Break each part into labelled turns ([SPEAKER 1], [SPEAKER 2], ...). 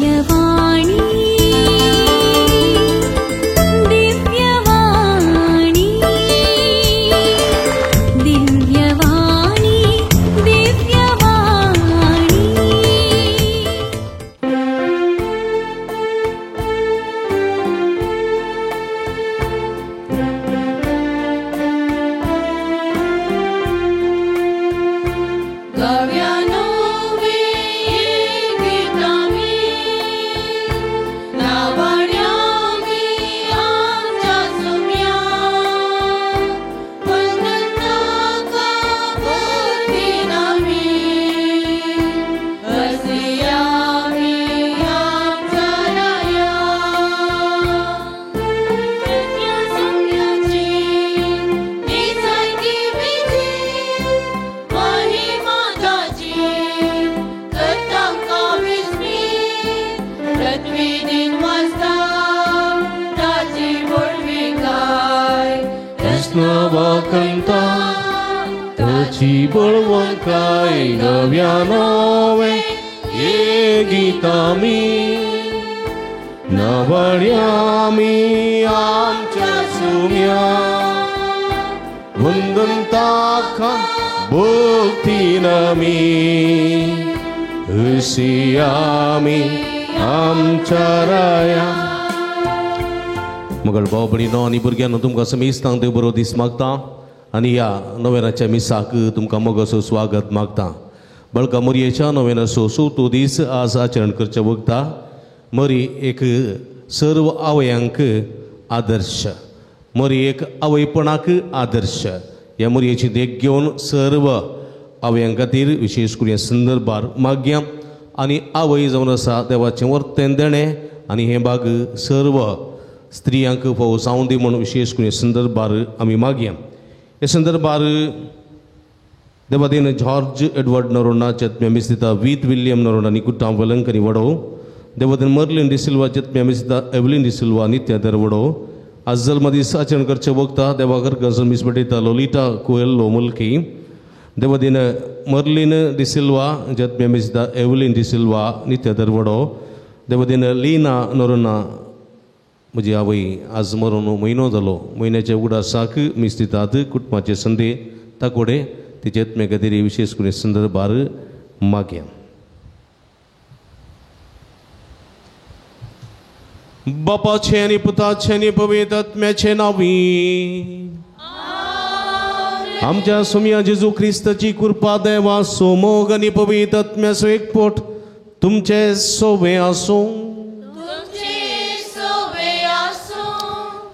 [SPEAKER 1] दिव्यवाणी दिव्यवाणी दिव्यवाणी दिव्यवाणी.
[SPEAKER 2] बळवंकाय नव्या नवे हे गीतामी नवळ्यामी आमच्या सुम्या वंदन ताका भक्ती नमी हसियामी आमच्या राया.
[SPEAKER 3] मगळ भाव भयणीनो आनी भुरग्यांनो, तुमकां समेस्तांक देव बरो दीस मागता आनी ह्या नोवेनाच्या मिसाक तुमकां मोगाचो स्वागत मागता. बळका मोरयेच्या नोवेनाचो चवथो दीस आज आचरण करचें वगता. मरी एक सर्व आवयांक आदर्श, मरी एक आवयपणाक आदर्श. ह्या मोरयेची देख घेवन सर्व आवयां खातीर विशेश करून ह्या संदर्भार मागया आनी आवय जावन आसा देवाचें वर्तें देणें आनी हें भाग सर्व स्त्रियांक फावो जावं दी म्हूण विशेश करून ह्या संदर्भार आमी मागया. हे संदर्भार देवादीन जॉर्ज एडवर्ड नरोना चेतम्या मिस्तिता वीत विल्यम नरोना निकुटा वेलंकनी आनी वडो, देवादीन मर्लिन डिसिल्वा चेतम्या मिस्तिता एवलिन डिसिल्वा नित्या दरवडो. आज जल्मदीस आचरण करचे वक्ता देवाघर गजल मिस भेटयता लोलिटा कुएल्लो मुल्की, देवादीन मर्लिन डिसिल्वा चेतम्या मिस्तिता एवलिन डिसिल्वा नित्या दरवडो, देवादीन लीना नरोना म्हजी आवय आज मरून म्हयनो जालो, म्हयन्याच्या उगडासाक मीस दितात कुटुंबाचे संदे ताकोडे तिचे आत्मे खातीर विशेश करून संदर्भार मागया. बापाचे आनी पुताचे आनी पवित्र आत्म्याचे नांवी आमच्या सुम्या जेजू क्रिस्ताची कृपा देवाचो मोग आनी पवित्र आत्म्याचो एकपोट तुमचे सोवे आसूं.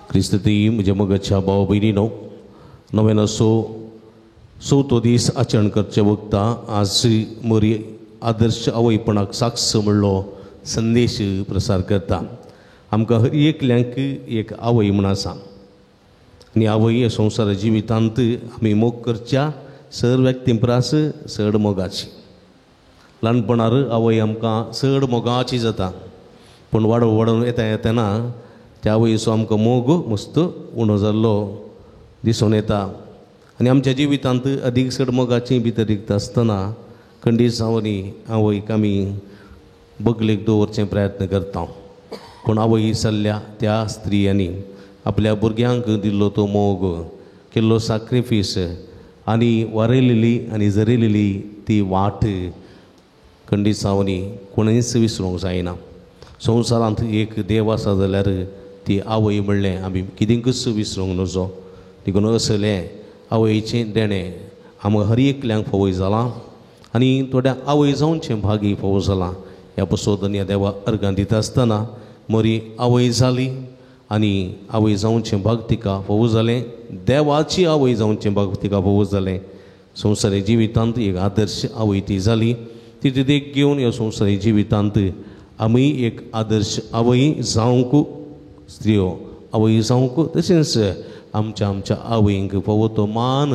[SPEAKER 3] क्रिस्ती म्हज्या मोगाच्या भाव भयणीनो, नव्यानसो चवथो दीस आचरण करचे वक्ता आज मरी आदर्श आवयपणाक साक्ष म्हणलो संदेश प्रसार करता. आमकां हर एकल्यांक एक आवय म्हूण आसा आनी आवय ह्या संवसारा जिवितांत आमी मोग करच्या सर व्यक्ती परस चड मोगाची. ल्हानपणार आवय आमकां चड मोगाची जाता, पूण वाडोवन वाडोवन येता येतना त्या आवयचो आमकां मोग मस्त उणो जाल्लो दिसून येता आनी आमच्या जिवितांत अदीक चड मोगाची भितर रिगता आसतना खंडीसांवांनी आवयक आमी बगलेक दवरचें प्रयत्न करता. पूण आवय जाल्ल्या त्या स्त्रियांनी आपल्या भुरग्यांक दिल्लो तो मोग, केल्लो साक्रिफीस आनी वारयलेली आनी जरयलेली ती वाट खंडीसांवांनी कोणीच विसरूंक जायना. संवसारांत एक देव आसा जाल्यार ती आवय म्हणलें आमी कितेंकूच विसरूंक नजो. देखून असलें आवयचें देणें आमकां हर एकल्यांक फावो जालां आनी थोड्या आवय जावचें भागी फावो जालां. ह्या पसोत ह्या देवा अर्गां दिता आसतना मरी आवय जाली आनी आवय जावचें भाग तिका फावो जालें, देवाची आवय जावचें भाग तिका फावो जालें. संवसारी जिवितांत एक आदर्श आवय ती जाली. तिची देख घेवन ह्या संवसारी जिवितांत आमी एक आदर्श आवय जावंक, स्त्रियो आवय जावंक, तशेंच आमच्या आमच्या आवयंक फावो तो मान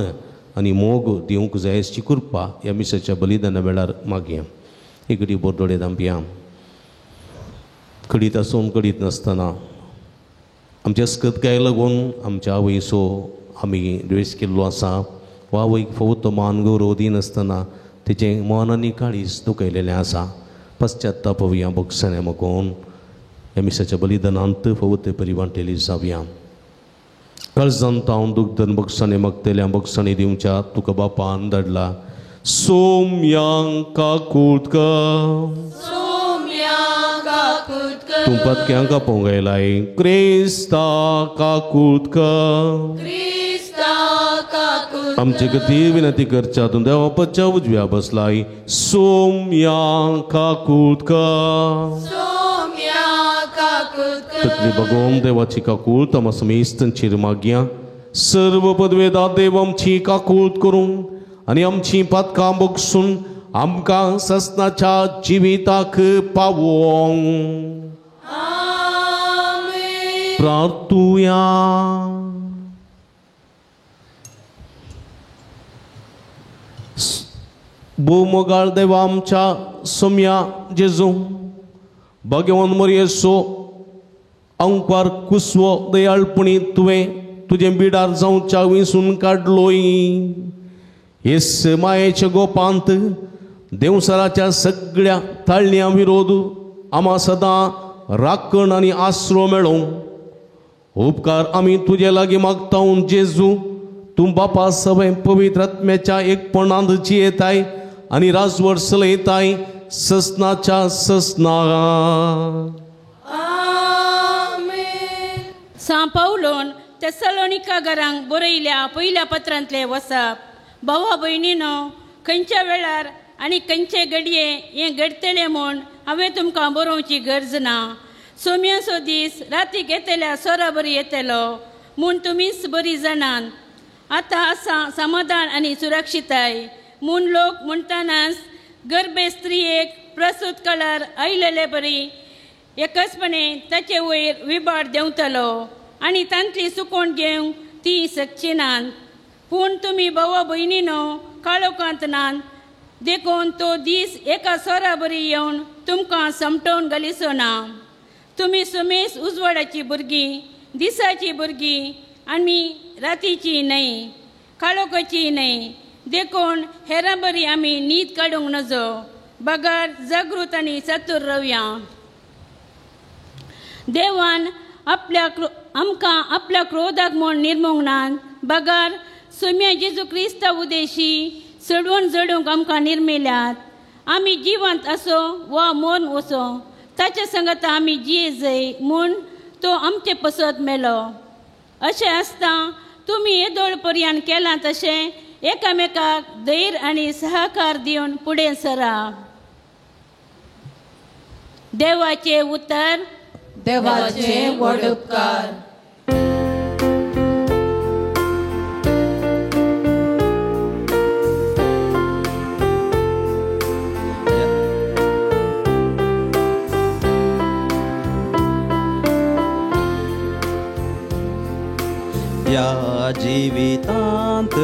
[SPEAKER 3] आनी मोग दिवंक जाय अशी कृपा ह्या मिसाच्या बलिदाना वेळार मागया. एक घडी बोरदोडे दामपया कडीत आसून कडीत नासतना आमच्या स्कतकाय लागून आमच्या आवयचो आमी द्वेश केल्लो आसा वा आवयक फावो तो मान गौरव दिनासतना तिचें मन आनी काळीज दुखयलेलें आसा. पश्चात्तापवया बोगसाण्या मागून ह्या मिसाच्या बलिदानांत फावो ते परी वांटेली जावया. काळजांत हांव दुग्धन बोगसाणे मागतल्या बोगसाणी दिवच्या तुका बापान धाडला. सोम्यांक काकूत कर, तूं पातक्यांक आपोवंक आयलाय. क्रिस्ता काकूत कर, आमचे खातीर विनंती करच्या तूं देवा बापाच्या उजव्या बसलाय. सोम्यांक काकूत कर, तकली बगोवन देवाची काकूत आमा समेस्तांचेर मागया. सर्व पदवेदा देव आमची काकूत करूं आनी आमची पातकां बगसून आमकां ससनाच्या जिविताक पावोवंक. प्रार्थुया. भोवमोगाळ देवा आमच्या सोम्या जेजू भगवान मरियेसो अंकवार कुसवो दयाळपणी तुवें तुजें बिडार जावच्या विसून काडलोय. येस मायेच्या गोपांत देवसराच्या सगळ्या ताळण्यां विरोध आमा सदां राखण आनी आसरो मेळों. उपकार आमी तुजे लागीं मागता जेजू, तूं बापा सवय पवित्र आत्म्याच्या एकपणांत जियेताय आनी राजवट चलयताय ससनाच्या ससना.
[SPEAKER 4] सां पावलोन तेसलोनिका घरांक बरयल्या पयल्या पत्रांतले वसप. भावा भयणीनो, खंयच्या वेळार आनी खंयचे घडये हें घडटलें म्हूण हांवें तुमकां बरोवची गरज ना. सोम्याचो दीस रातीक येतल्या सोरा बरी येतलो म्हूण तुमीच बरी जाणात. आतां आसा समाधान आनी सुरक्षिताय म्हूण लोक म्हणटनाच गर्भे स्त्रियेक प्रसूत काळार आयलेले बरी एकसपणे ताचे वयर विबाड देंवतलो आनी तांतली सुकोवन घेवंक ती शकची नात. पूण तुमी भावा भयणीनो काळोखांत नात, देखून तो दीस एका सोरा बरी येवन तुमकां समटोवन घालिचो ना. तुमी सुमेस उजवाडाची भुरगीं, दिसाची भुरगीं आनी रातीची न्हय, काळोखाची न्हय. देखून हेरां बरी आमी न्हीद काडूंक नजो, बगर जागृत आनी चतूर रावया. देवान आपल्या आमकां आपल्या क्रोधाक म्हूण निर्मूंक नात, बगर सोम्या जेजू क्रिस्ता उदेशी चडवण जडूंक आमकां निर्मिल्यात. आमी जिवंत असो वा मोन वसो ताच्या संगता आमी जिये जय म्हूण तो आमचे पसत मेलो. अशें आसता तुमी येदोळ पर्यान केलां तशें एकामेकाक धैर्य आनी सहकार दिवन फुडें सरा. देवाचें उतर.
[SPEAKER 5] देवाचे व्हड उपकार.
[SPEAKER 6] ह्या जिवितांत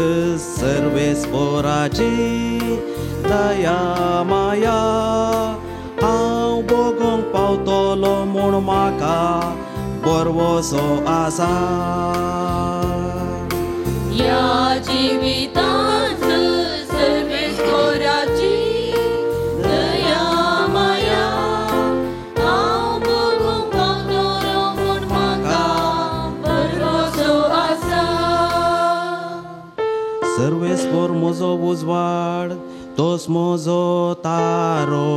[SPEAKER 6] सर्वेस्पोराची दया माया हांव भोगूंक पावतलो म्हूण म्हाका बरवसो आसा.
[SPEAKER 5] ह्या जिवितांत सर्वेस्पोराची दया माया हांव भोगूंक पावतलो म्हूण म्हाका बरवसो आसा.
[SPEAKER 6] सर्वेस्पोर म्हजो उजवाड, तोच म्हजो तारो,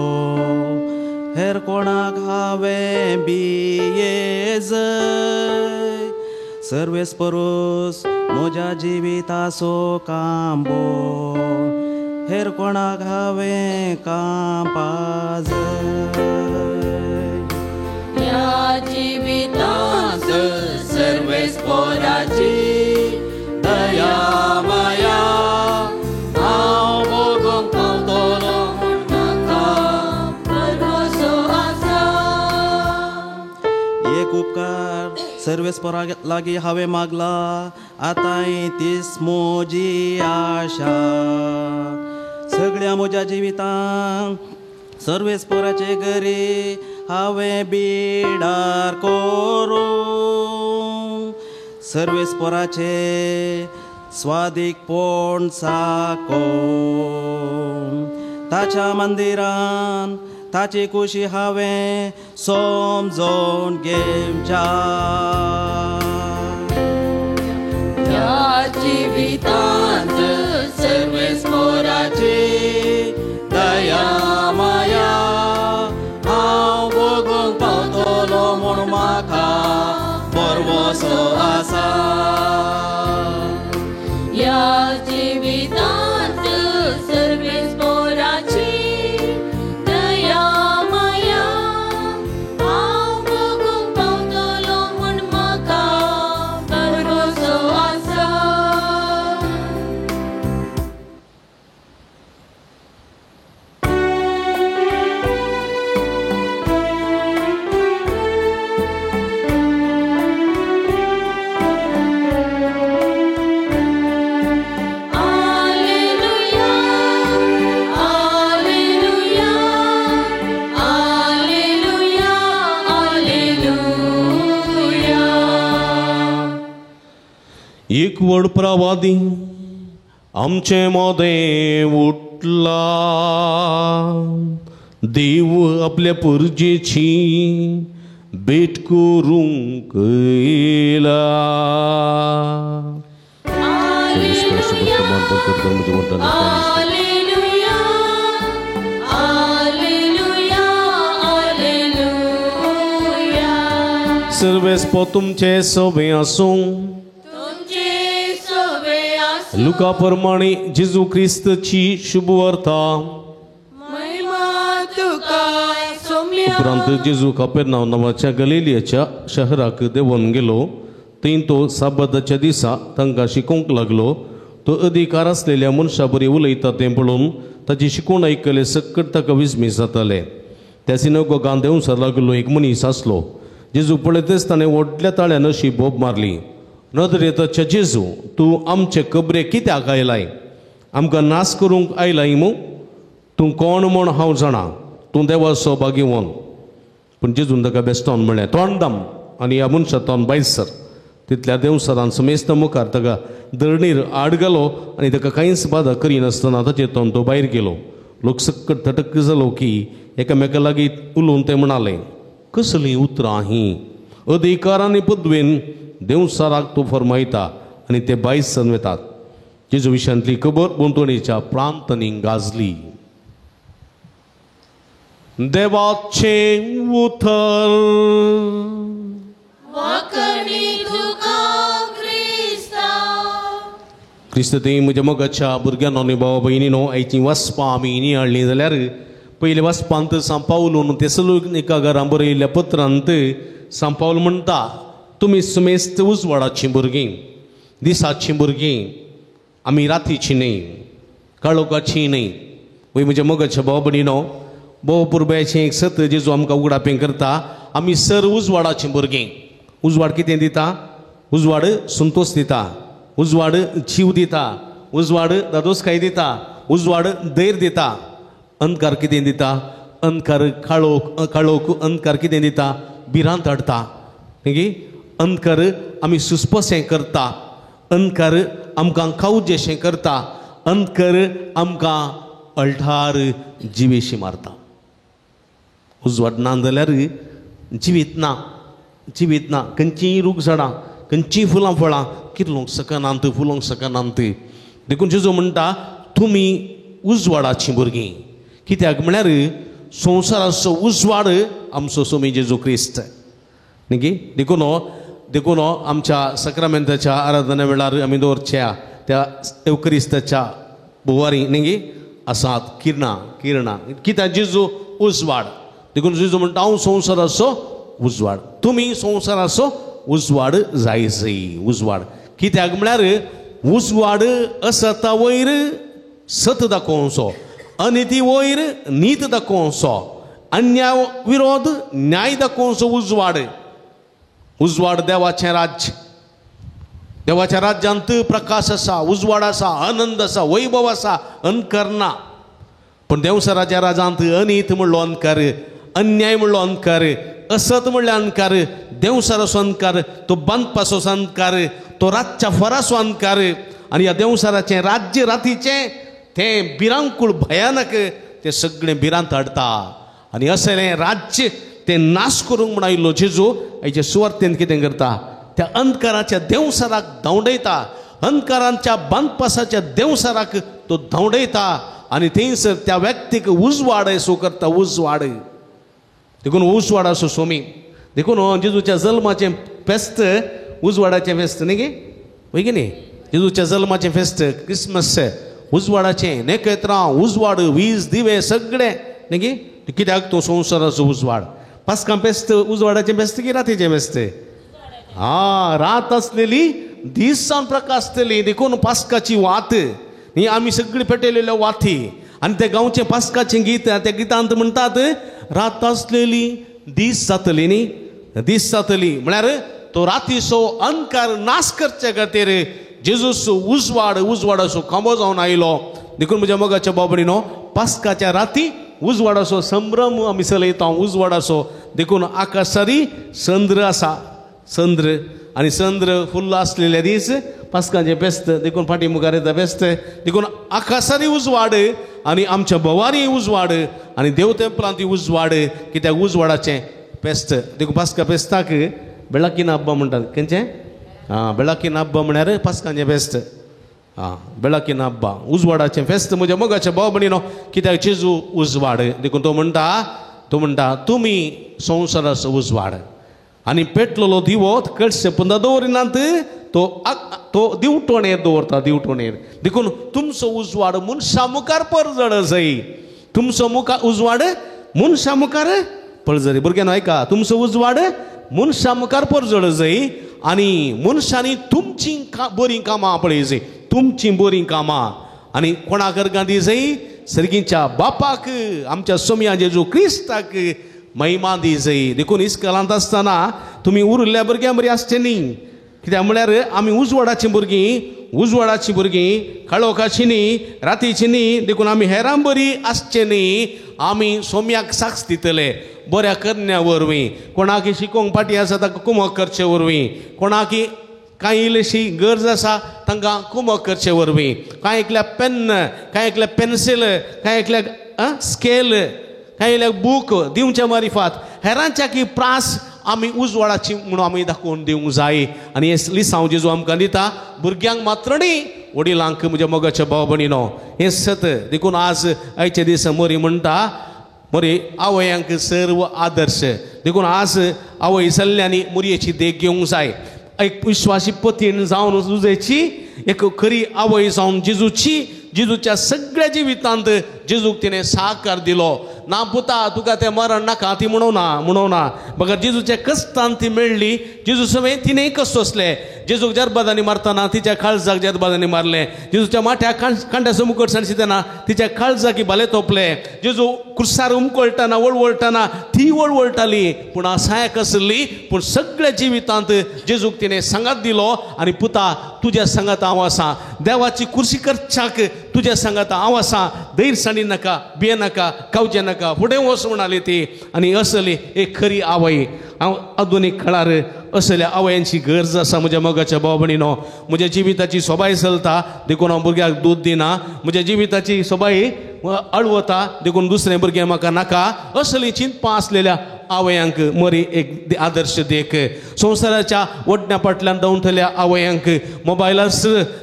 [SPEAKER 6] हेर कोणाक हांवें भियेजय. सर्वेस्परूस म्हज्या जिविताचो कांबो, हेर कोणाक हांवें कांपाजय.
[SPEAKER 5] ह्या जिवितांत सर्वेस्पोराची दया माया हांव भोगूंक पावतलो म्हूण म्हाका भरवसो आसा.
[SPEAKER 6] एक उपकार सर्वेस्पोरा लागीं हांवें मागला, आतांय तीच म्हजी आशा. सगळ्या म्हज्या जिवितांत सर्वेस्पोराचे घरी हांवें बिडार करूं. सर्वेस्पोराचे स्वादीकपण साको ताच्या मंदिरान ताची खुशी हांवें समजोन घेवच्या.
[SPEAKER 5] ह्या जिवितांत सर्वेस्पोराची दया माया हांव भोगूंक पावतलो म्हूण म्हाका भरवसो आसा.
[SPEAKER 1] ह्या जिवितांत सर्वेस्पोराची दया माया हांव भोगूंक पावतलो म्हूण म्हाका भरवसो आसा. Alleluia, alleluia, alleluia, alleluia.
[SPEAKER 3] एक व्हड प्रवादी आमचे मोदें उठला, देव आपल्या पुरजेची भेट करूंक येयला.
[SPEAKER 1] Alleluia, alleluia, alleluia, alleluia.
[SPEAKER 3] सर्वेस्पो तुमचे सवे आसूं.
[SPEAKER 1] तुमचे सोबे आसूं.
[SPEAKER 3] लुका प्रमाणे जेजू क्रिस्तची शुभवार्ता.
[SPEAKER 5] महिमा तुका सोम्या.
[SPEAKER 3] उपरांत जेजू कापेरनांव नांवाच्या गलिलियाच्या शहराक देंवन गेलो. थंय तो साबादाच्या दिसा तांकां शिकोवंक लागलो. तो अधिकार आसलेल्या मनशा बरी उलयता तें पळोवन ताची शिकवण आयकले सक्कट ताका विस्मीत जाताले. त्या सिनोगोगान देंवसर लागलो एक मनीस आसलो. जेजू पळयतच ताणें व्हडल्या ताळ्यान अशी बोब मारली, नदरेताच्या जेजू, तूं आमचे कबरे कित्याक आयलाय? आमकां नाश करूंक आयलाय मू? तूं कोण म्हूण हांव जाणा, तूं देवाचो भागीवन. पूण जेजून ताका बेस्टोन म्हणलें, तोंड दाम आनी ह्या मनशा तोंड भायर सर. तितल्या देवसरान समेस्त मुखार ताका धरणीर आड घालो आनी ताका कांयच बादा करिनासतना ताचें तोंड तो भायर गेलो. लोक सक्कट थटक जालो की एकामेका लागीं उलोवन ते म्हणाले, कसलीं उतरां हीं? अधिकार आनी पदवेन देवसाराक तो फरमायता आनी ते भायर सरून वेतात. जेजू विशयांतली खबर भोंवतणीच्या प्रांतांनी गाजली. देवाचें उतर.
[SPEAKER 1] वाकणी तुका क्रिस्ता.
[SPEAKER 3] क्रिस्त थंय म्हज्या मोगाच्या भुरग्यांनो आनी भावा भयणीनो, आयचीं वाचपां आमी नियाळ्ळीं जाल्यार पयल्या वाचपांत सांपावलून तेसलोनिका घरां बरयल्ल्या पत्रांत सांपावल म्हणटा, तुमी समेस्त उजवाडाचीं भुरगीं, दिसाचीं भुरगीं, आमी रातीचीं न्हय, काळोखाचीं न्हय. वय म्हज्या मोगाच्या भावा भयणीनो, भोव पुरब्याचें एक सत जेजू आमकां उगडापें करता, आमी सर उजवाडाचीं भुरगीं. उजवाड कितें दिता? उजवाड संतोश दिता, उजवाड जीव दिता, उजवाड दादोसकाय दिता, उजवाड धैर्य दिता. अंधकार कितें दिता? अंधकार काळोख, काळोख अंधकार कितें दिता? भिरांत हाडटा. मागीर अंधकार आमी सुस्पशें करता, अंधकार आमकां खावजेशें करता, अंधकार आमकां अल्ठार जिवेशी मारता. उजवाड ना जाल्यार जिवीत ना, जिवीत ना. खंयचीय रूख झाडां, खंयचीय फुलां फळां किरलोंक शकनात, फुलोंक शकनात. देखून जेजू म्हणटा, तुमी उजवाडाचीं भुरगीं. कित्याक म्हळ्यार संवसाराचो उजवाड आमचो स्वामी जेजू क्रिस्त न्ही. देखून देखून आमच्या सक्रामेंताच्या आराधना वेळार आमी दवरच्या त्या एवक्रिस्ताच्या बोवारी न्ही आसात किरणां, किरणां. कित्याक जेजू उजवाड. देखून जेजू म्हणटा, हांव संवसाराचो उजवाड, तुमी संवसाराचो उजवाड जायजय. उजवाड कित्याक म्हळ्यार उजवाड असता वयर सत दाखोवचो, अनिती वयर नीत दाखोवचो, अन्याय विरोध न्याय दाखोवचो उजवाड. उजवाड देवाचें राज्य, देवाच्या राज्यांत प्रकाश आसा, उजवाड आसा, आनंद आसा, वैभव आसा, अंधकार ना. पूण देवसराच्या राजांत अनीत म्हणलो अंधकार, अन्याय म्हणलो अंधकार, असत म्हणल्यार अंधकार, देवसराचो अंधकार, तो बांदपाचो अंधकार, तो रातच्या फराचो अंधकार. आनी ह्या देवसराचें राज्य रातीचें तें भिरांकूळ भयानक, तें सगळें भिरांत हाडटा. आनी असलें राज्य तें नाश करूंक म्हण आयिल्लो जेजू हाचे सुवार्थेन कितें करता, त्या अंधकाराच्या देंवसाराक धांवडयता, अंधकारांच्या बांदपासाच्या देंवसाराक तो धांवडयता आनी थंयसर त्या व्यक्तीक उजवाड सो करता, उजवाड. देखून उजवाडाचो सोमी, देखून जेजूच्या जल्माचें फेस्त उजवाडाचें फेस्त न्ही गे, वय की न्ही? जेजूच्या जल्माचें फेस्त क्रिसमस उजवाडाचें, नखेत्रां, उजवाड, वीज, दिवे सगळे न्ही गे, कित्याक तो संवसाराचो उजवाड. पास्कां फेस्त उजवाडाचें फेस्त की रातीचें फेस्त? हा, रात आसलेली दीस जावन प्रकाशतली. देखून पास्काची वात न्ही, आमी सगळी पेटयलेल्यो वाती आनी ते गांवचें पास्काचें गीत, त्या गितांत म्हणटात रात आसलेली दीस जातली न्ही, दीस जातली म्हळ्यार तो रातीचो अंधकार नाश करचे खातीर जेजूस उजवाड, उजवाडाचो खांबो जावन आयलो. देखून म्हज्या मोगाच्या बाबडीनो, पास्काच्या राती उजवाडाचो संभ्रम आमी चलयता, उजवाडाचो. देखून आकाशारी चंद्र आसा, चंद्र आनी चंद्र फुल्ल आसलेले दीस पास्काचें फेस्त, देखून फाटी मुखार येता फेस्त. देखून आकाशारी उजवाड आनी आमच्या भोवारी उजवाड आनी देव तेंपलांत उजवाड, कित्याक उजवाडाचें फेस्त. देखून पास्का फेस्ताक बेळाकीन हब्बा म्हणटात. खंयचें? आं, बेळाकीन हब्बा म्हळ्यार पास्कांचें फेस्त. आं, बेळाकीन हब्बा उजवाडाचें फेस्त. म्हज्या मोगाच्या भाव भयणीनो, कित्याक जेजू उजवाड. देखून तो म्हणटा, तो म्हणटा तुमी संवसाराचो उजवाड आनी पेटलेलो दिवो कळशे पुंदा दवरिनात, तो तो दिवटोणेर दवरता, दिवटोणेर. देखून तुमचो उजवाड मनशा मुखार परजळ जाय, तुमचो मुखार उजवाड मनशा मुखार परजळी. भुरग्यांनो आयका, तुमचो उजवाड मनशा मुखार परजळ जाय आनी मनशांनी तुमचीं बरीं कामां पळय जाय, तुमचीं बरीं कामां. आनी कोणाक अर्गां दी जाय? सर्गीच्या बापाक, आमच्या सोमया जेजू क्रिस्ताक महिमा दी जाय. देखून इस्कलांत आसतना तुमी उरिल्ल्या भुरग्यां बरी आसचें न्ही, कित्याक म्हळ्यार आमी उजवाडाचीं भुरगीं, उजवाडाचीं भुरगीं, काळोखाचीं न्ही, रातीचीं न्ही. देखून आमी हेरां बरी आसचें न्ही, आमी सोम्याक साक्ष दितले बऱ्या करण्या वरवीं. कोणाक शिकोवंक फाटीं आसा ताका कुमक करचे वरवीं, कोणाक कांय इल्लीशी गरज आसा तांकां कुमक करचे वरवीं, कांय एकल्या पेन्न, कांय एकल्या पेन्सील, कांय एकल्याक स्केल, कांय एकल्याक बूक दिवच्या मारिफात हेरांच्या की प्रास आमी उजवाडाची म्हणून आमी दाखोवन दिवंक जाय. आनी हें लिसांव जेजू आमकां दिता, भुरग्यांक मात्र न्ही, वडिलांक. म्हज्या मोगाच्या भाव भयणीनो, हें सत. देखून आज आयचे दीस मोरी म्हणटा, मोरी आवयांक सर्व आदर्श. देखून आज आवय चल्ल्यांनी मोरयेची देख घेवंक जाय. एक विश्वासी पतीण जावन जुजेची, एक खरी आवय जावन जेजूची, जेजूच्या सगळ्या जिवितांत जेजूक तिणें साकार दिलो. ना पुता तुका तें मरण नाका ती म्हणोना, म्हणोना बगर जेजूच्या कश्टान ती मेळ्ळी. जेजू समेत तिणें कश्ट सोंसले. जेजूक जरबादांनी मारतना तिच्या काळजाक जरबादांनी मारलें. जेजूच्या माथ्याक कांड्याचो मुकट सांडशितना तिच्या काळजाक भाले तोपले. जेजू क्रुसार उमकळटना वळवळटना ती वळवळटाली, पूण असायक आसली. पूण सगळ्या जिवितांत जेजूक तिणें सांगात दिलो आनी पुता तुज्या सांगात हांव आसा, देवाची कुर्शी करच्याक तुज्या सांगात हांव आसा, धैर्य सांडी नाका, भिये नाका, कावचे नाका, फुडें वच म्हणाली ती. आनी असली एक खरी आवय. हांव आधुनीक काळार असल्या आवयांची गरज आसा. म्हज्या मोगाच्या भाव भयणीनो, म्हज्या जिविताची सोबाय चलता देखून हांव भुरग्याक दूद दिना, म्हज्या जिविताची सोबाय अळवता देखून दुसरें भुरगें म्हाका नाका, असली चिंतपां आसलेल्या आवयांक मरी एक आदर्श देख. संवसाराच्या वडण्या फाटल्यान धांवतल्या आवयांक मोबायलार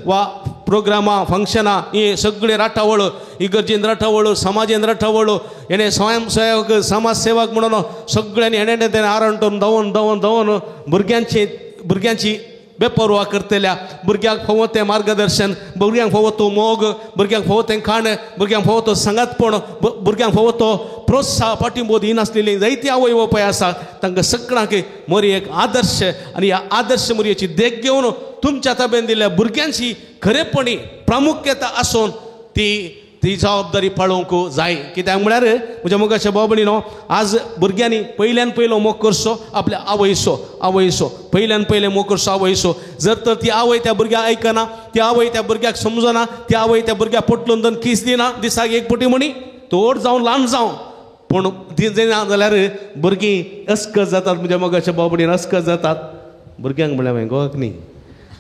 [SPEAKER 3] वा प्रोग्रामां, फंक्शनां, हे सगळे राटावळ, इगर्जेन राटावळ, समाजेन राटावळ, हेणे स्वयंसेवक, समाजसेवक म्हणून सगळ्यांनी हेणे तेणें आरंटून धांवन धांवन धांवन भुरग्यांची बेपर्वा करतल्या, भुरग्यांक फावो तें मार्गदर्शन, भुरग्यांक फावो तो मोग, भुरग्यांक फावो तें खाण, भुरग्यांक फावो तो सांगातपण, भुरग्यांक फावो तो प्रोत्साह, पाठिंबो दिनासलेली जायती आवय बापूय आसा. तांकां सगळ्यांक मोरी एक आदर्श आनी ह्या आदर्श मोरयेची देख घेवन तुमच्या ताब्यान दिल्ल्या भुरग्यांची खरेपणी प्रामुख्यता आसून ती ती जबाबदारी पाळोवंक जाय. कित्याक म्हळ्यार म्हज्या मोगाच्या भाव भयणीनो, आज भुरग्यांनी पयल्यान पयलो मोग करचो आपल्या आवयचो, आवयचो पयल्यान पयलें मोग करचो आवयचो. जर तर ती आवय त्या भुरग्याक आयकना, ती आवय त्या भुरग्याक समजना, ती आवय त्या भुरग्याक पोटलून दोन कीस दिना, दिसाक एक पटी म्हणी तोड जावं ल्हान जावं, पूण ती दिना जाल्यार भुरगीं अस्कत जातात. म्हज्या मोगाच्या भाव भयणीन अस्कत जातात. भुरग्यांक म्हळ्यार हांवें गोवाक न्ही.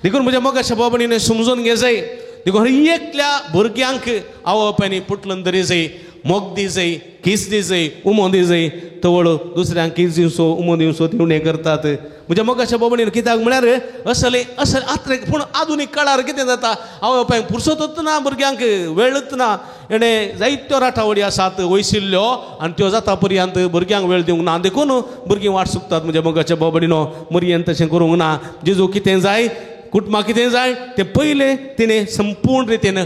[SPEAKER 3] देखून म्हज्या मोगाच्या भाव भयणीन समजून घे जाय. देखून एकल्या भुरग्यांक आवय बापायनी पुटलून दरी जाय. मोग दी जाय, किस दी जाय, उमो दी जाय, तवळ दुसऱ्यांक किस दिवचो उमो दिवचो दिवणे करतात. म्हज्या मोगाच्या बाबणीन कित्याक म्हळ्यार असले असले आत्रे. पूण आधुनीक काळार कितें जाता, आवय बापायक पुरसतूच ना, भुरग्यांक वेळच ना. हेणें जायत्यो राटावळी आसात वयशिल्ल्यो आनी त्यो जाता पर्यंत भुरग्यांक वेळ दिवंक ना, देखून भुरगीं वाट चुकतात. म्हज्या मोगाच्या बाबडीनो मरयेन तशें करूंक ना. जेजू कितें जाय, कुटुंबाक कितें जाय तें पयलें तिणें संपूर्ण रितीन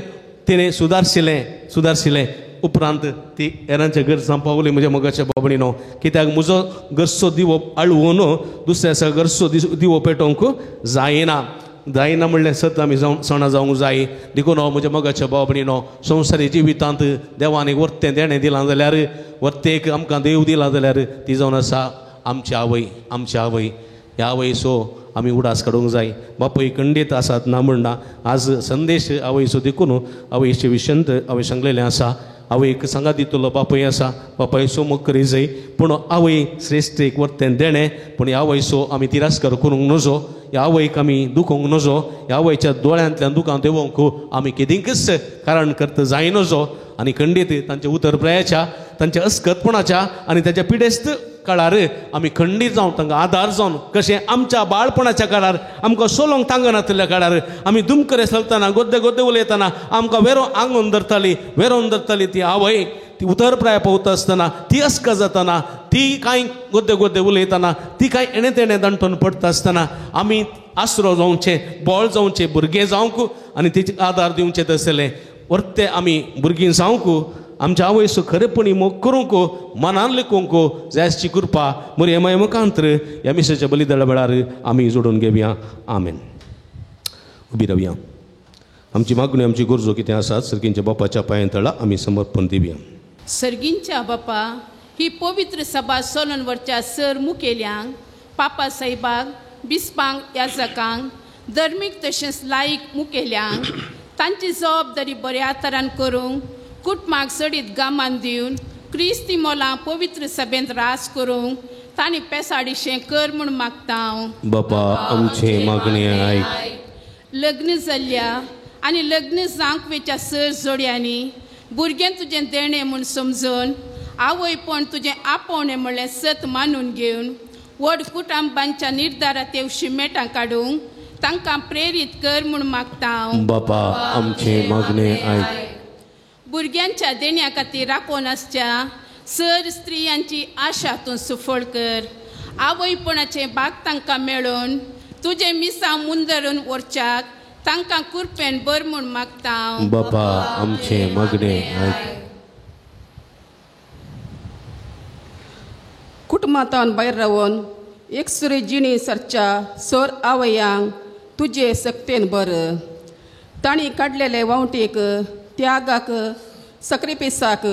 [SPEAKER 3] तिणें सुदारशिलें सुदारशिलें. उपरांत ती हेरांच्या गरजां पावली. म्हज्या मोगाच्या बाबणीनो कित्याक म्हजो गरजो दिवो आळवून दुसऱ्या गरजो दिवो पेटोवंक जायना जायना म्हणलें सत आमी जावं सणां जावंक जाय. देखून हो म्हज्या मोगाच्या बाबणीनो संवसारी जिवितांत देवान एक वर्तें देणें दिलां जाल्यार, वर्तेक आमकां देव दिलां जाल्यार ती जावन आसा आमची आवय. आमची आवय ह्या आवयचो आमी उडास काडूंक जाय. बापूय खंडीत आसात ना म्हणना, आज संदेश आवयचो देखून आवयचे विशंत हांवें सांगलेलें आसा. आवयक सांगात दितलो बापूय आसा, बापायचो मोग करी जाय, पूण आवय श्रेश्ठ एक वर्तें देणें. पूण ह्या आवयचो आमी तिरस्कार करूंक नजो, ह्या आवयक आमी दुखोवंक नजो, ह्या आवयच्या दोळ्यांतल्यान दुकां देंवोवंक आमी केदींकच कारण करता जाय नजो. आनी खंडीत तांच्या उतरप्रायाच्या, तांच्या अस्कतपणाच्या आनी तांच्या पिडेस्त काळार आमी खंडीत जावन तांकां आदार जावन, कशें आमच्या बाळपणाच्या काळार आमकां सोलोंक तांगनातिल्ल्या काळार आमी दुमकरे चलतना गोद्दे गोद्दे उलयतना आमकां वेरो आंगून धरताली, वेरोन धरताली ती आवय. ती उतरप्राय पावता आसतना ती अस्क जातना, ती कांय गोद्दे गोद्दे उलयतना, ती कांय एणे तेणे दंटून पडटा आसतना आमी आसरो जावचें, बळ जावचें, भुरगें जावंक आनी तेचे आदार दिवचें. तसलें वर्ते आमी भुरगीं जावंक आमच्या आवयचो खरेपणी मोग करूंक मनान लेखूंक जायची कृपा मरये माय मुखांत्र ह्या मिसाच्या बलिदाना वेळार आमी जोडून घेवया. आमेन. उबी रावया. आमची मागणी आमची गरजो कितें आसात सर्गींच्या बापाच्या पांयां तळा आमी समर्पण दिवया.
[SPEAKER 4] सर्गींच्या बापा, ही पवित्र सभा सोलून वरच्या सर मुखेल्यांक, पापा साहेबाक, बिस्पांक, याजकांक, धर्मीक तशेंच लायक मुखेल्यांक तांची जबाबदारी बऱ्या तरान करूंक, कुटुंबाक चडीत गामान दिवन क्रिस्ती मोलां पवित्र सभेंत रास करूंक तांणी पेसाडीशें कर म्हूण मागता हांव.
[SPEAKER 3] बापा आमचें मागणें आयक.
[SPEAKER 4] लग्न जाल्ल्या आनी लग्न जावंक वेच्या सर जोड्यांनी भुरगें तुजें देणें म्हूण समजून आवयपण तुजें आपोवणें म्हणलें सत मानून घेवन व्हड कुटुंबांच्या निर्धारा तेवशी मेटां काडूंक तांकां प्रेरीत कर म्हूण मागता हांव.
[SPEAKER 3] बापा आमचें मागणें आयक.
[SPEAKER 4] भुरग्यांच्या देण्या खातीर राखून आसच्या सर स्त्रियांची आशा तूं सुफळ कर. आवयपणाचें भाग तांकां मेळोवन तुजें मिसां मुंदरून व्हरच्याक तांकां कुरपेन बर म्हूण मागता हांव.
[SPEAKER 3] बापा आमचें मागणें आयक.
[SPEAKER 7] कुटुंबांतावन भायर रावन एकसुरी जिणी सरच्या सर आवयांक तुजे सक्तेन बर. तांणी काडलेले वावटीक, त्यागाक, सक्रिपिसाक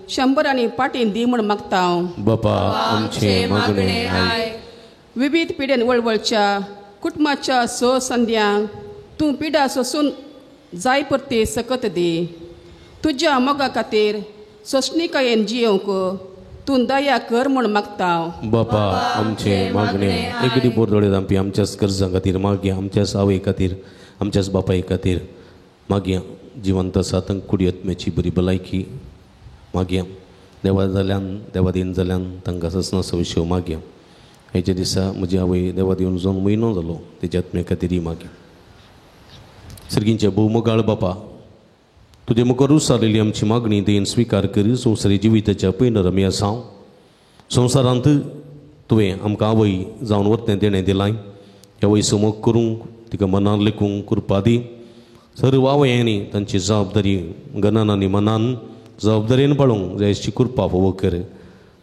[SPEAKER 7] शंबरांनी पाटीन दी म्हूण मागता हांव.
[SPEAKER 3] बापा आमचें मागणें आयक.
[SPEAKER 7] विविध पिडेन वळवळच्या कुटुंबाच्या स संद्यांक तूं पिडा सोसून जाय परती सकत दी. तुज्या मोगा खातीर सोंसणीकायेन जियोवंक तूं दया कर म्हूण मागता हांव.
[SPEAKER 3] बापा आमचें मागणें एकडी बोरदोळे दामपी आमच्याच गरजां खातीर मागया, आमच्याच आवय खातीर, आमच्याच बापाय खातीर मागया. जिवंत आसा तांकां कुडी आत्म्याची बरी भलायकी मागया. देवा जाल्यान देवा दीन जाल्यान तांकां ससना सविशेव मागया. हेच्या दिसा म्हजी आवय देवा दिवन जावन म्हयनो जालो तेच्या आत्म्या खातीरय मागया. सर्गींचे भोवमोगाळ बापा, तुजे मुखार उसारलेली आमची मागणी देन स्विकार करी. संवसारी जिविताच्या पयनर आमी आसा. संवसारांत तुवें आमकां आवय जावन वर्तें देणें दिलां. ह्या आवयचो मोग करूंक, तिका मनान लेखूंक कृपा दी. सर्व आवयांनी तांची जबाबदारी गनान आनी मनान जबाबदारेन पाळूंक जाय अशी कृपा फावो कर.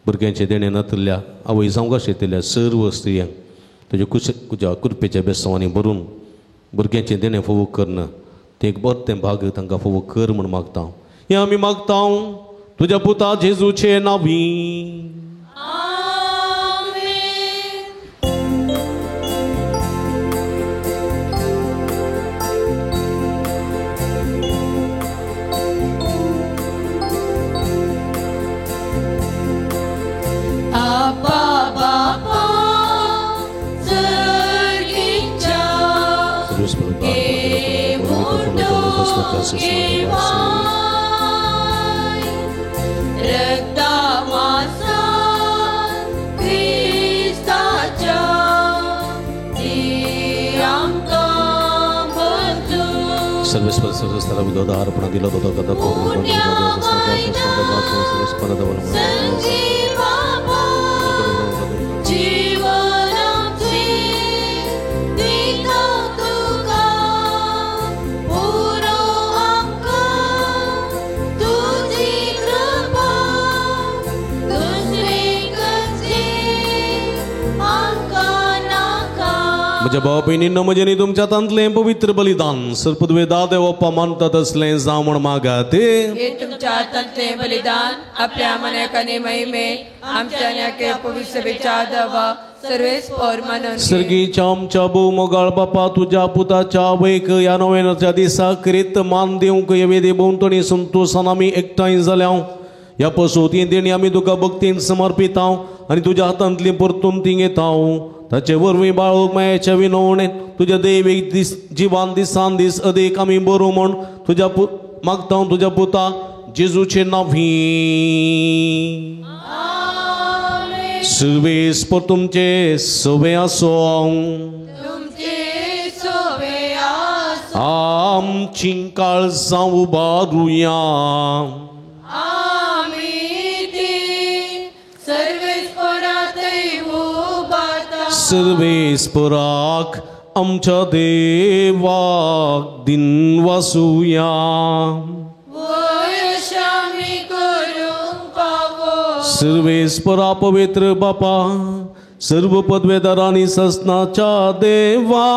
[SPEAKER 3] भुरग्यांचें देणें नातिल्ल्या आवय जावंक आशिल्ल्या सर्व स्त्रियांक तुज्या कुश तुज्या कृपेच्या बेसांवांनी भरून भुरग्यांचें देणें फावो करना तें एक बरें तें भाग तांकां फावो कर म्हूण मागता. हें आमी मागता तुज्या पुता जेजूचे नांवी. सर्वेस्पर अर्पण दिलो म्हज्या भाव भयणींनो म्हजें न्ही तुमच्या हातांतलें पवित्र बलिदान सर्पद्वेदा देवप्पा मानतात असलें जावं म्हण मागात.
[SPEAKER 8] हे तुमच्या हातांतलें बलिदान आपल्या मनाक आनी महिमे आमच्या आनी पवित्र सभेच्या दवा सर्वेस पर मानून.
[SPEAKER 3] सर्गीच्या आमच्या भोव मोगाळ बापा तुज्या पुताच्या आवयक ह्या नोव्हेनाच्या दिसा क्रित मान दिवंक हे वेदी भोंवतणी संतोशान आमी एकठांय जाल्या. ह्या पसून देणी आमी तुका भक्तीन समर्पिताव आनी तुज्या हातांतली परतून ती घेताव. ताचे वरवीं बाळूक मायेच्या विनवणेन तुज्या दैवीक दीस जिवान दिसान दीस अदीक आमी बरो म्हूण तुज्या मागता तुज्या पुता जेजूचे नांवी. सुर्वेस पर तुमचे सवे आसो. आमची काळजां उबारुया. सर्वेस्पराक आमच्या देवाक दिनवासुया. सर्वेस्परा पवित्र बापा सर्व पदवेदारांनी ससनाच्या देवा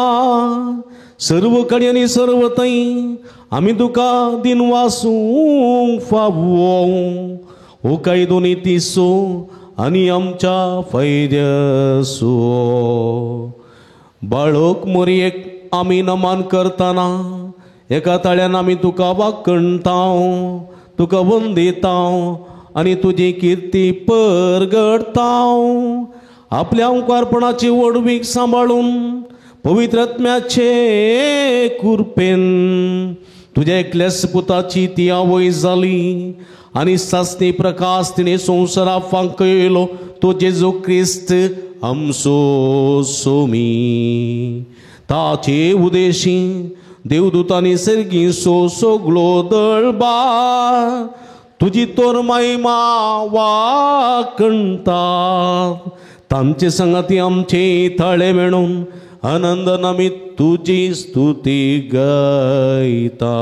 [SPEAKER 3] सर्व कड्यांनी सर्व थंय आमी तुका दिनवासूंक फावो. हो कायदो नीतीचो आनी आमच्या फायद्याचो. बाळक मोरयेक आमी नमन करतना एका ताळ्यान आमी तुका वाकणताव तुका वंदिताव आनी तुजी किर्ती परगडताव. आपल्या ओंकारपणाची व्हडवीक सांबाळून पवित्र आत्म्याचे कृपेन तुज्या एकल्याच पुताची ती आवय जाली आनी सासणी प्रकाश तिणें संवसारा फांकयलो तो जेजू क्रिस्त आमचो सोमी. ताचे उदेशी देवदूतांनी सर्गीचो सगलो दळबा तुजी तोर महिमा वाकणतात. तांचे संगाती आमचे थळे मेळून आनंदान आमी तुजी स्तुती गायता.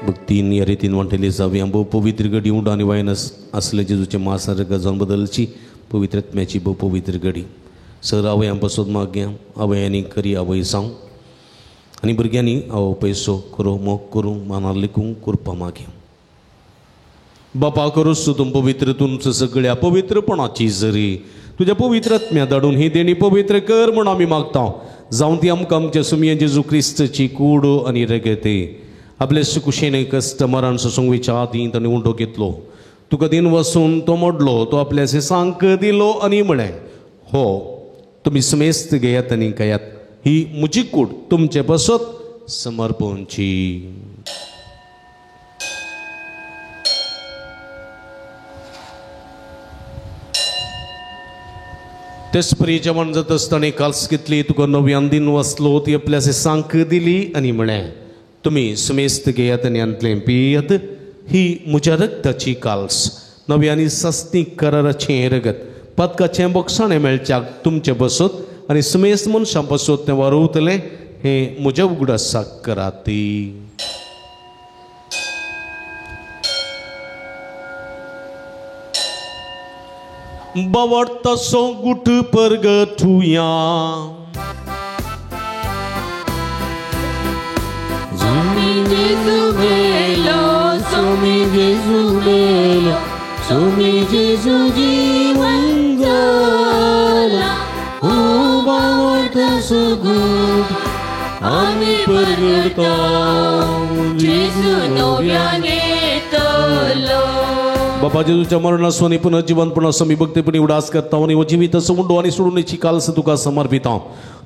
[SPEAKER 3] भक्तीन या रितीन वांटेली जावया. भोव पवित्र घडी उंड आनी वायन आसले जेजूचे मास गजान बदलची पवित्र आत्म्याची भोव पवित्र घडी. सर आवयां पासत मागया आवयांनी करी आवय जावं आनी भुरग्यांनी आवय पयसो करो मोग करूं मानार लेखूंक करपा मागया. बापा करूस तूं पवित्र तुमचं सगळ्या पवित्रपणाची जरी तुज्या पवित्र आत्म्या धाडून ही देणी पवित्र कर म्हूण आमी मागता. जावं ती आमकां आमच्या सुमये जेजू क्रिस्तची कूड आनी रगते. आपले सुकुशेन कश्ट मरण सोंसुंक आदीं ताणें उंडो घेतलो. तुका दिन वसून तो मोडलो तो आपल्या सांक दिलो आनी म्हळें हो तुमी समेस्त घेयात आनी खायात ही म्हजी कूड तुमचे पासत समर्पणची. तेच परी जेवण जाता आसतना काल्स घेतली तुका नव्यान दिन वसलो ती आपल्या सांक दिली आनी म्हळें तुमी समेस्त घेयात आनी हांतलें पियात ही म्हज्या रक्ताची काल्स नव्या आनी सासणी कराराचें रगत पातकाचें बोगसाणें मेळच्याक तुमचे बसत आनी समेस्त मनशां पासत तें वारवतलें हें म्हज्या उगडासाक करात. बावडतासो गुट परगटुया.
[SPEAKER 1] Somi Gesù bello, Somi Gesù bello, Somi Gesù जीवन जाला,
[SPEAKER 2] ओ बावडतासो गुट आमी परगटता
[SPEAKER 1] जेजू नव्यान येतलो.
[SPEAKER 3] बाबा जेजूच्या मरणासो आनी पुनर्जीवनपणासो आमी भक्तीपणी उडास करता आनी हो जिवीत उंडो आनी सोडून कालस तुका समर्पिता.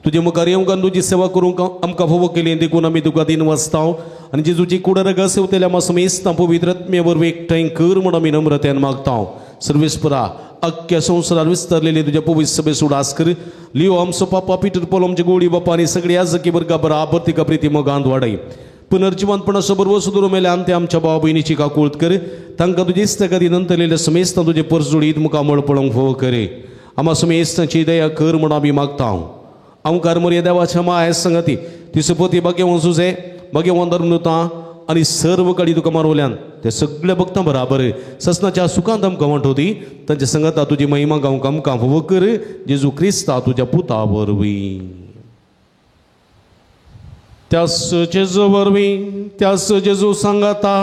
[SPEAKER 3] तुजे मुखार येवंक आनी तुजी सेवा करूंक आमकां फावो केली देखून आमी तुका दिन वाचता आनी जेजूची कूड रगत सेवतेल्या आमकां समेस्तां पवित्र आत्मे वरवीं एकठांय कर म्हूण आमी नम्रतेन मागता. सर्वेस्परा अख्ख्या संवसारार विस्तारलेली तुज्या पवित्र सभेस उडास कर. लियो आमचो पापा पिटर पोल आमचे गोडी बापा आनी सगळी याजकी वर्गा बराबर तिका प्रिती मोगांत वाडय. पुनर्जिवनपणाचो बरोबर सुदूर मेल्यान ते आमच्या भाव भयणीची काकूळत कर. तांकां तुजी इस्तगती नंतरलेल्या समेस्तां तुजे परजोडीत मुखामळ पळोवंक फावो करे. आमा समेस्तांची दया कर म्हूण आमी मागता. आमकार मोरया देवाच्या माया संगती ती सुपोती भाग्यवान सुजे भाग्यवान धर्मदूतां आनी सर्व कडी तुका मारवल्यान ते सगळे भक्तां बराबर ससनाच्या सुखांत आमकां वांटोवती. तांच्या संगता तुजी महिमा गावंक आमकां फावो कर. जेजू क्रिस्ता तुज्या पुता वरवीं. त्यास जेजू वरवीं, त्यास जेजू सांगाता,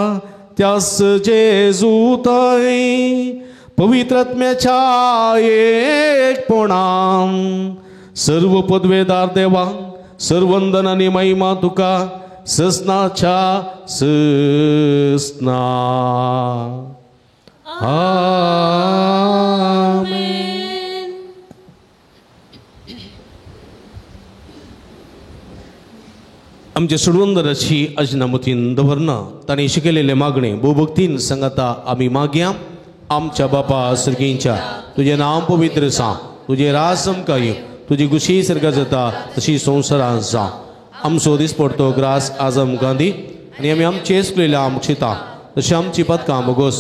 [SPEAKER 3] त्यास जेजू ताई पवित्र आत्म्याच्या एकपणान सर्व पदवेदार देवा सर्वंदन आनी महिमा तुका ससनाच्या ससना. आमेन. आमचे सोडवंदराची अजनामतीन दवरना तांणी शिकयलेले मागणे भोवभक्तीन सांगता आमी मागया. आमच्या बापा सर्गींच्या तुजें नांव पवित्र जावं, तुजें राज आमकां येवं, तुजी खुशी सर्गां जाता तशी संवसारांत जावं. आमचो दिसपडतो ग्रास आज आमकां दी आनी आमी आमचे चुकलेल्या आमकां शिता तशी आमची पदकां भोगोस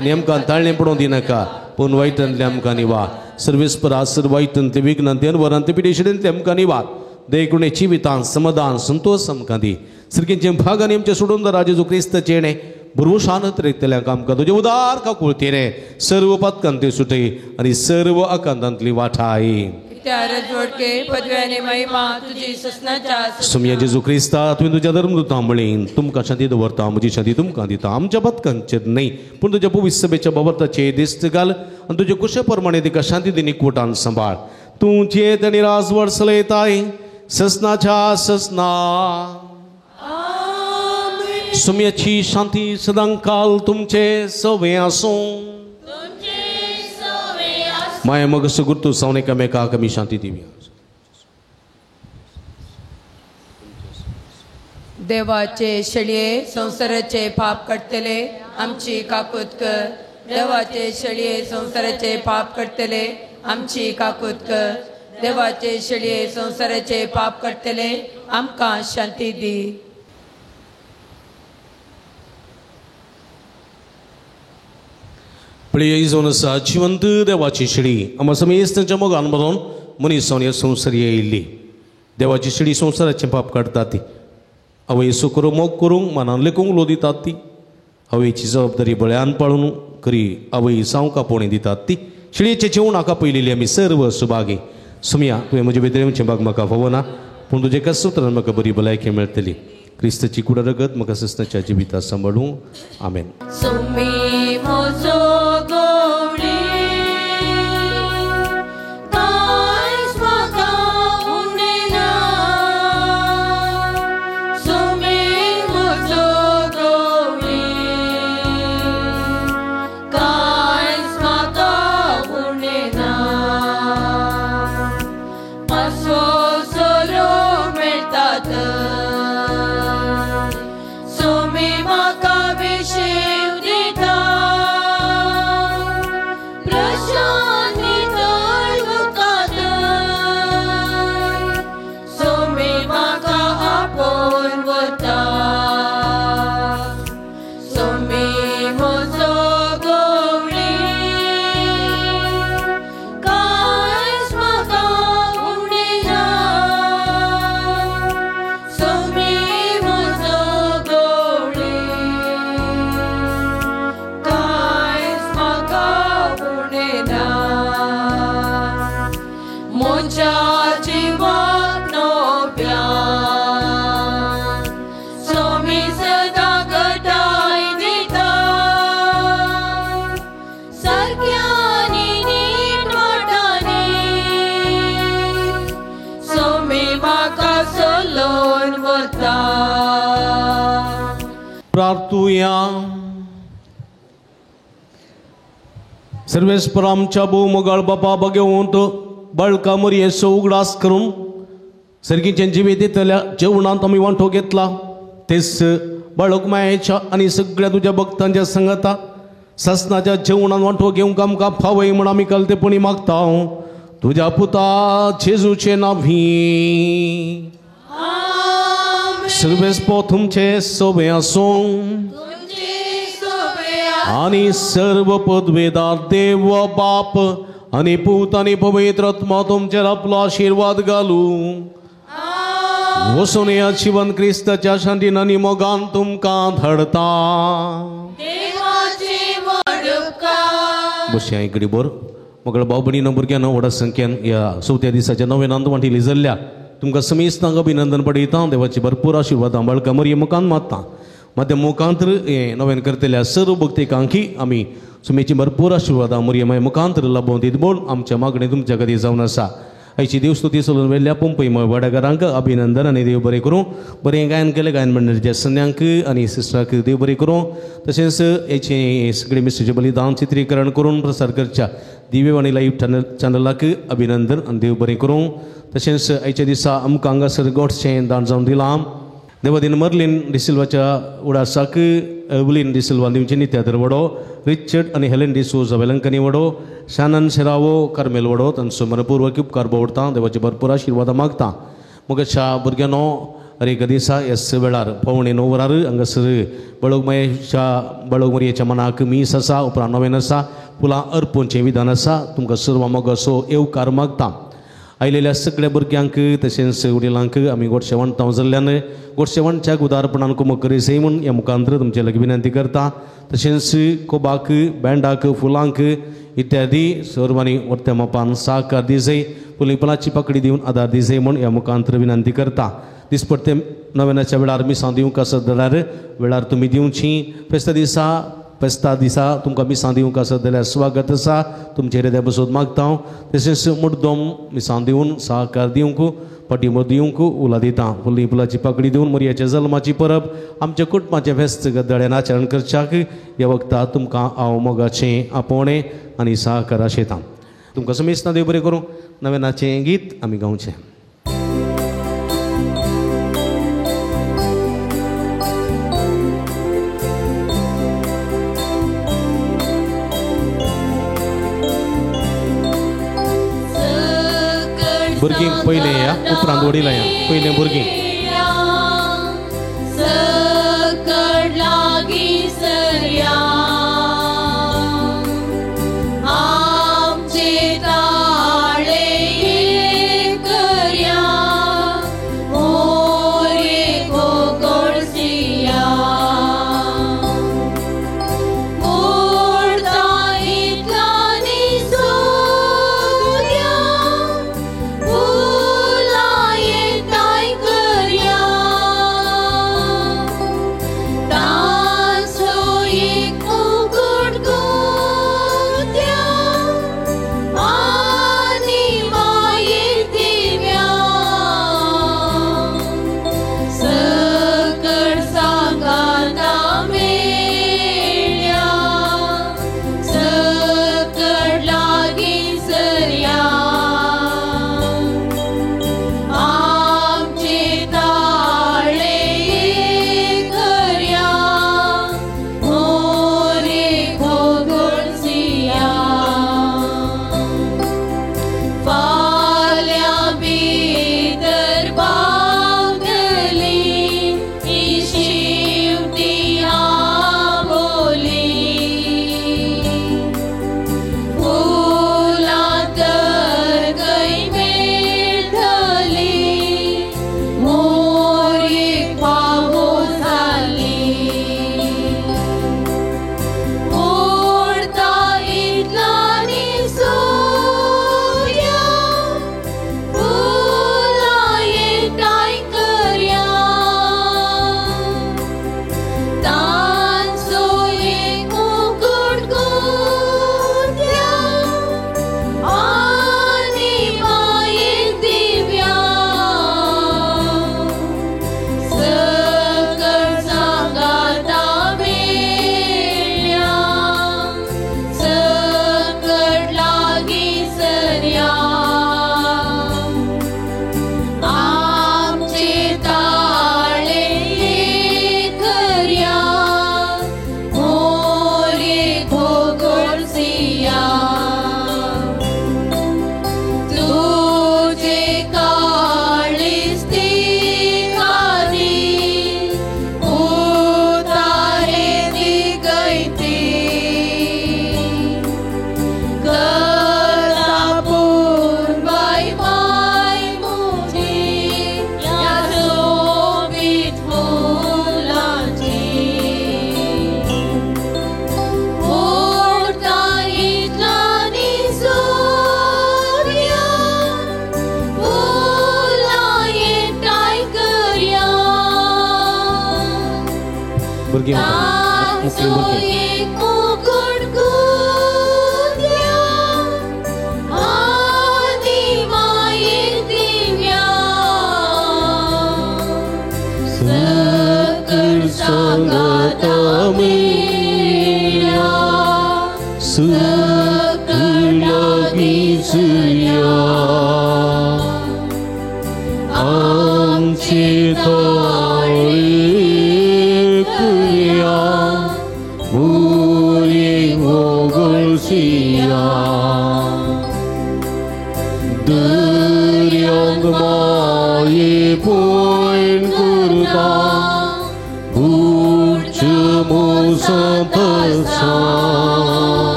[SPEAKER 3] आनी आमकां ताळणें पडोवंक दिनाका पूण वायटांतलें आमकां निवार. सर्वेस्परा सर्व वायटांतले विघ्नांतले अनवरांतले पिडेशिडेंतले आमकां निवार. देखून जिवितान समाधान संतोष आमकां दी. सर्गींचे भाग आनी आमचे सोडून राजेजो क्रिस्ताचें येणें भरवशान रेखतल्यांक आमकां तुजें उदार काकुळतेने सर्व पदकांती सुटय आनी सर्व आकांतांतली वाठाय. सुमया जेजू क्रिस्ता तुवें तुज्या धर्मदूतां म्हळें तुमकां शांती दवरता म्हजी शांती तुमकां दिता. आमच्या पदकांचेर न्हय पूण तुज्या पवित्र सभेच्या बाबताचेर दिस्त घाल आनी तुजे कुशे प्रमाणे तिका शांती दी निकवटान सांबाळ. तूं जियेत आनी राजवट चलयताय ससनाच्या ससना. सुम्याची शांती सदांकाल तुमचे सवे आसूं. माया मग सुगुर्तू जावन एकामेकाक आमी शांती दिवया.
[SPEAKER 8] देवाचे शेळये संवसाराचे पाप काडटले आमची काकूत कर. देवाचे शेळये संवसाराचे पाप काडटले आमची काकूत कर. देवाचे शेळये संवसाराचे पाप काडटले आमकां शांती दी.
[SPEAKER 3] पळय जावन आसा जिवंत देवाची शेळी आमकां समेस्तांच्या मोगान बरोवन मनीस जावन ह्या संवसार येयल्ली. देवाची शेळी संवसाराचें पाप काडटा ती आवय येसू करूंक मोग करूंक मनान लेखूंक लो दितात ती आवयची जबाबदारी बळ्यान पाळून करी आवय जावंक आपोवणी दितात ती शेळयेचें जेवण हाका पयलेली आमी सर्व सुभागी. सुमया तुवें म्हजे भितर येवचें भाग म्हाका फावना पूण तुजें कसोत्रान म्हाका बरी भलायकी मेळटली. क्रिस्ताची कुडा रगत म्हाका सस्नाच्या जिविता सांबाळूं. आमेन.
[SPEAKER 1] सुमी म्हजो गवळी कांयच म्हाका उणें ना. सुमी म्हजो गवळी कांयच म्हाका उणें ना. पासो सोरो मेळटात सुमी म्हाका विशेव दिता. म्हज्या जिवाक नोप्यान स्वामी सदां गटाय दिता सारक्यांनी नीट वाटांनी स्वामी म्हाका चलोवन वता.
[SPEAKER 3] प्रार्थुया. सर्वेस्पर आमच्या भोव बापा बगेवंत बळका मरयेचो उगडास करून सर्गीचें जिवीत दितल्या जेवणांत आमी वांटो घेतला तेच बाळक मायेच्या आनी सगळ्या तुज्या भक्तांच्या संगता सासनाच्या जेवणांत वांटो घेवंक आमकां फावय म्हूण आमी कलतेपणी मागता तुज्या पुता जेजूचे नांवी. सर्वेस्पर तुमचे सोबे आसूं आनी सर्व पदवेदार देव बाप आनी पूत आनी पवित्र आत्मा तुमचेर आपलो आशिर्वाद घालूं. वचून ह्या जिवन क्रिस्ताच्या शांतीन आनी मोगान तुमकां धाडता. बसया इकडे बोर मगळ भाव भयणीनो भुरग्यांनो व्हडा संख्येन ह्या चवथ्या दिसाच्या नवेनांत वांटिली जाल्ल्या तुमकां समेस्तांक अभिनंदन पडयता. देवाची भरपूर आशिर्वादां बाळका मरये मुखान मागता. माध्यम मुखांतर हें नवेन करतल्या सर्व भक्तिकांकी आमी सुमेची भरपूर आशिर्वादां मरये माय मुखांतर लाभोवन दीत म्हूण आमच्या मागणें तुमच्या खातीर जावन आसा. आयची देवस्तुती चलून वेल्ल्या पंपय वाडाकारांक अभिनंदन आनी देव बरें करूं. बरें गायन केलें गायन मंडळाच्या सन्यांक आनी सिस्टराक देव बरें करूं. तशेंच हेचें सगळें मिस्टरचें बलिदान चित्रीकरण करून प्रसार करच्या दिव्यवाणी लायव्ह चॅनलाक अभिनंदन आनी देव बरें करूं. तशेंच आयच्या दिसा आमकां हांगासर गोडशें दान जावन दिलां देवादीन मर्लीन डिसिल्वाच्या उडासाक एवलीन डिसिल्वा दिवचे नित्यातर वडो रिचर्ड आनी हेलेन डिसोजा वेलंकनी वडो शानन शेरावो कार्मेल वडो तांचो मनपूर्वक उपकार बोवडता. देवाचे भरपूर आशिर्वादां मागता. मगच्या भुरग्यांनो हर एका दिसा ह्याच वेळार 8:45 वरार हांगासर बळोगमयेच्या बळोगमरयेच्या मनाक मीस आसा उपरांत नवेन आसा फुलां अर्पूंचें विधान आसा. तुमकां सर्व मोगाचो येवकार मागता. आयलेल्या सगळ्या भुरग्यांक तशेंच वडिलांक आमी गोडशें वांटता जाल्ल्यान गोडशें वांटच्याक उदारपणान कुमक करी म्हूण ह्या मुखांतर तुमचे लागीं विनंती करता. तशेंच कोबाक बँडाक फुलांक इत्यादी सर्वांनी वर्त्या मापान साकार दिजय फुली फुलाची पाकडी दिवन आदार दिजय म्हूण ह्या मुखांतर विनंती करता. दिसपट्टे नवेनाच्या वेळार मिसां दिवंक आसत जाल्यार वेळार तुमी दिवची. फेस्ता दिसा फेस्ता दिसा तुमकां मिसां दिवंक आसत जाल्यार स्वागत आसा. तुमचे हृदय बसून मागता हांव. तशेंच मुड्डोम मिसां दिवन सहकार दिवंक पाठिंबो दिवंक उला दिता. फुली फुलाची पाकडी दिवन मरयाच्या जल्माची परब आमच्या कुटुंबाचें फेस्त गद्दाळ्यान आचरण करच्याक ह्या वखता तुमकां हांव मोगाचें आपोवणें आनी सहकार आशेता. तुमकां समेस्तां देव बरें करूं. नवेनाचें गीत आमी गावचें. भुरगीं पयलें या उपरांत वडिलां या पयलें भुरगीं.
[SPEAKER 1] सकड लागीं सरया आमचे ताळे करया मोरे गोगोळसिया मोडता इतलानी सोदया फुलां येताय कर.
[SPEAKER 3] भुरगीं मुकलीं भुरगीं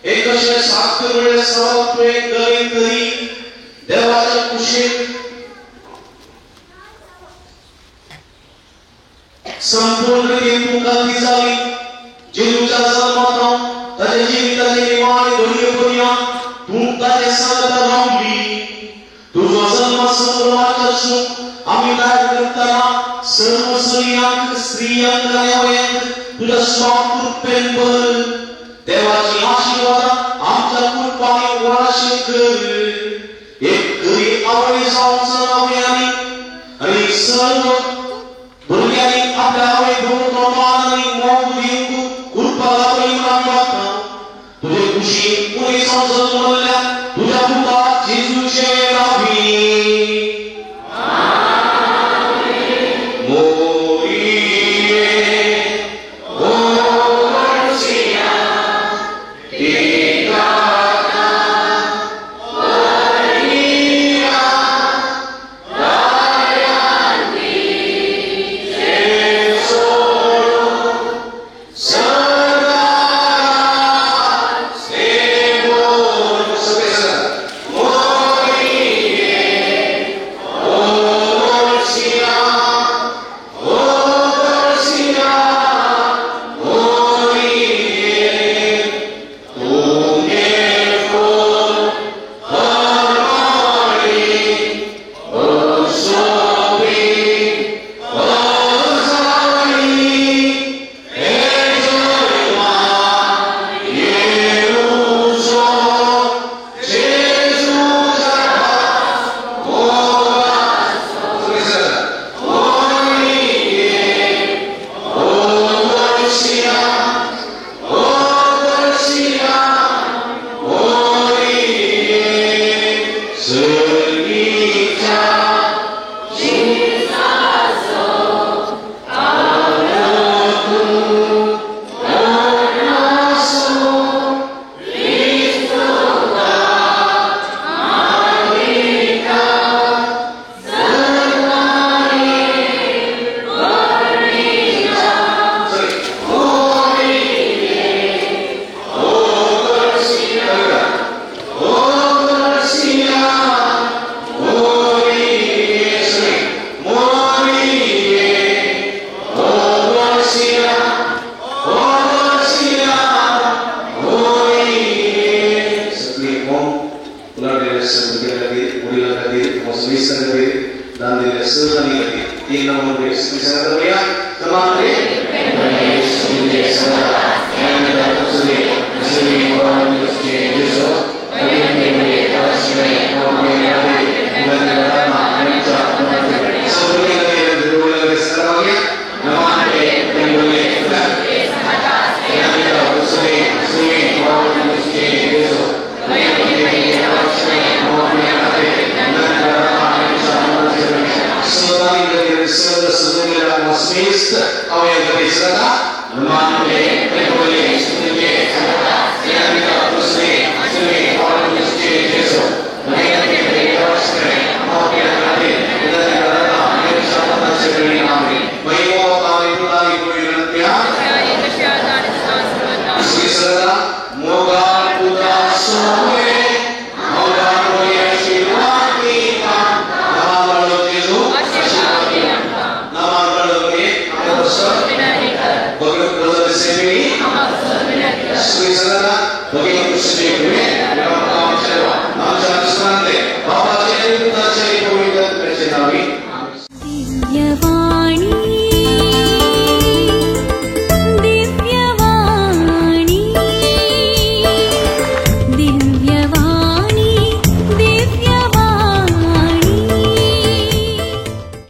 [SPEAKER 3] एक अशें साध्य म्हणल्यार सवाल तुवें करीत तरी देवाच्या कुशीन संपूर्ण रितीन तुमकां ती जाली. जेजूच्या जल्मांत ताच्या जिविताचे निमाणे घडये पर्यंत तूं ताचे सांगाता रावली. तुजो जल्म संभ्रमाच्या सून आमी तयार करतना सर्व स्त्रियांक स्त्रियांक आनी आवयांक तुज्या स्वाम कृपेन भर. देवाची आशिर्वादां आमच्या कुटुंबांनी वळाशे कर. एक खरी आवय जावचो आवयांनी आनी सर्व भुरग्यांनी आपल्या आवय भोवतो मान आनी मोग दिवंक कृपा लाभली म्हणून मागता. तुजे कुशीन उणी जावचो म्हणल्या तुज्या पुता जेजूचे नांवी.
[SPEAKER 1] दिव्यवा